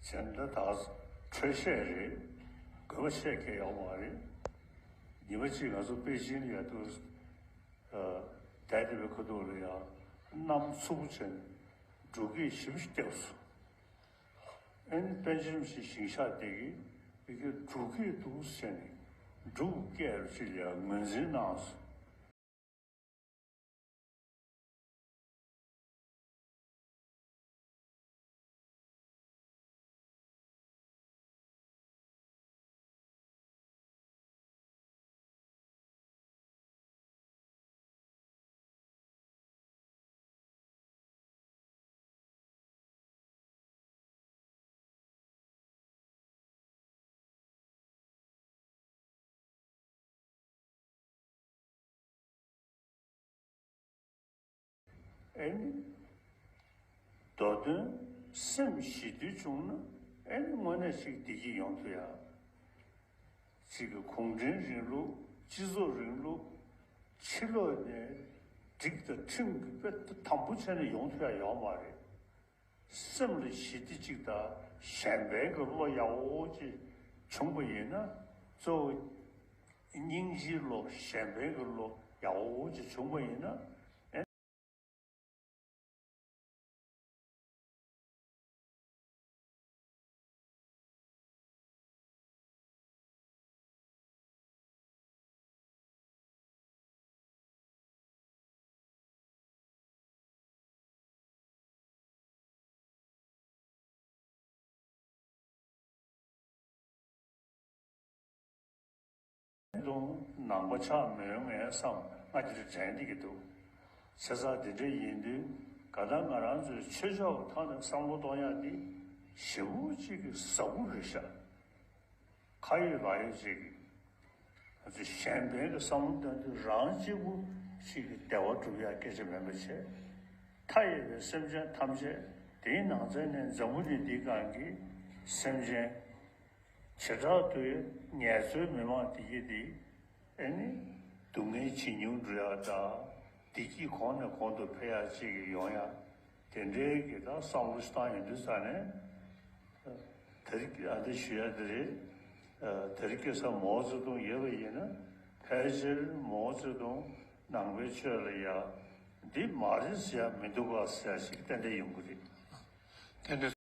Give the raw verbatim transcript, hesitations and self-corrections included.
བྱས་ན་ད་འཕྲོས་བཤད་རེད། དགོས་པ་བཤད་མཁན་ཡོད་མ་རེད། ཉི་མ་གཅིག་ང་ཚོ་པེ་ཅིན་ལ་ཡ་འདུག་ཨ། བསྡད་བསྡད་པའི་ཁ་ཐུག་ལ་ཡ་གནམ་འཚུབ་པོ་བྱས་ནས་འབྲུག་སྐད་ཞེ་པོ་ཅིག་བརྒྱབ་སོང་། ཨ་ནི་པཎ་ཆེན་རིན་པོ་ཆེའི་ཞིང་ཤག་དེ་གིས་ཡ་གི་འབྲུག་སྐད་འདུག་ཟེར་ནས་འབྲུག་སྐད་རུ་ཅིག་ལ་ཡ་ངོས་འཛིན་གནང་སོང་། ཨེ་ནི། མདོ་དོན་སེམས་ཞི་དུལ་བྱུང་ན་ཨེ་ནི་དངོས་གནས་ཅིག་བདེ་སྐྱིད་ཡོང་ཐུབ་ཡ། ཅིག་གི་གུང་ཁྲན་རིང་ལུགས་སྤྱི་ཚོགས་རིང་ལུགས་ཕྱི་ལོགས་ནས་སྒྲིག་དང་ཁྲིམས་ཀྱི་དཔེ་དམ་པོ་བྱས་ནས་ཡོང་ཐུབ་ཡ་ཡོད་མ་རེད། སེམས་ལ་ཞི་བདེ་གཅིག་དང་གཞན་ཕན་གྱི་བློ་ཡག་པོ་ཅིག་བྱུང་པ་ཡིན་ན། གཙོ་བོ་སྙིང་རྗེའི་བློ་གཞན་ཕན་གྱི་བློ་ཡག་པོ་ཅིག་བྱུང་པ་ཡིན་ན། དུང་ནང་པ་ཆགས་མི་ཡོང་ངས་བསམ། ང་འདིར་དྲན་བསྡད་ཀྱི་འདུག་བྱས་ཙང་འདི་འདྲ་ཡིན་དུས་ག་ད་ང་རང་ཚོའི་ཆོས་ཕྱོགས་ཐོག་ནས་བསམ་བློ་གཏོང་ཡག་འདི་ཞེ་པོ་ཅིག་གི་ཟབ་པོ་རེད་ཤག་ཁ་ཡོད་ལག་ཡོད་ཅིག་ང་ཚོས་གཞན་ཕན་གྱི་བསམ་བློ་གཏོང་དུས་རང་གཅིག་པུ་ཞིག་གི་བདེ་བ་སྒྲུབ་ཡག་སྐད་ཆ་མིན་པ་བྱས། མཐའ་ཡས་པའི་སེམས་ཅན་ཐམས་ཅད། དེའི་ནང་ཚན་ནས་འཛམ་བུ་གླིང་འདིའི་སྒང་གི་སེམས་ཅན་བྱེ་བྲག་ཏུ་ངལ་རྩོལ་མི་མང་དེ་གྱད་དེ་ཨེ་ནི་སྡུག་བསྔལ་ཇེ་ཉུང་འགྲོ་ཡག་དང་བདེ་སྐྱིད་གོང་ནས་གོང་དུ་འཕེལ་ཡག་ཅིག་ཡོང་ཡག་དེ་འདྲའི་གི་ད་བསམ་བློ་ཞིག་བཏང་ཡོང་དུས་ཙ་ནས། དེ་རིང་ཨ་འདི་ཞུ་ཡ་འདི་རེད། ཨ། དེ་རིང་ཁ་སང་མའོ་ཙེ་ཏུང་ཡོད་པ་ཡིན་ན་ཕལ་ཆེར་མའོ་ཙེ་ཏུང་ནང་པའི་ཆོས་ལ་ཡ་འདི་མ་རེད་ཟེར་ཡ་མི་འདུག་ག་ཟེར་ཡ་ཞིག་ཏན་ཏན་ཡོང་གི་རེད། དེ་འདྲ།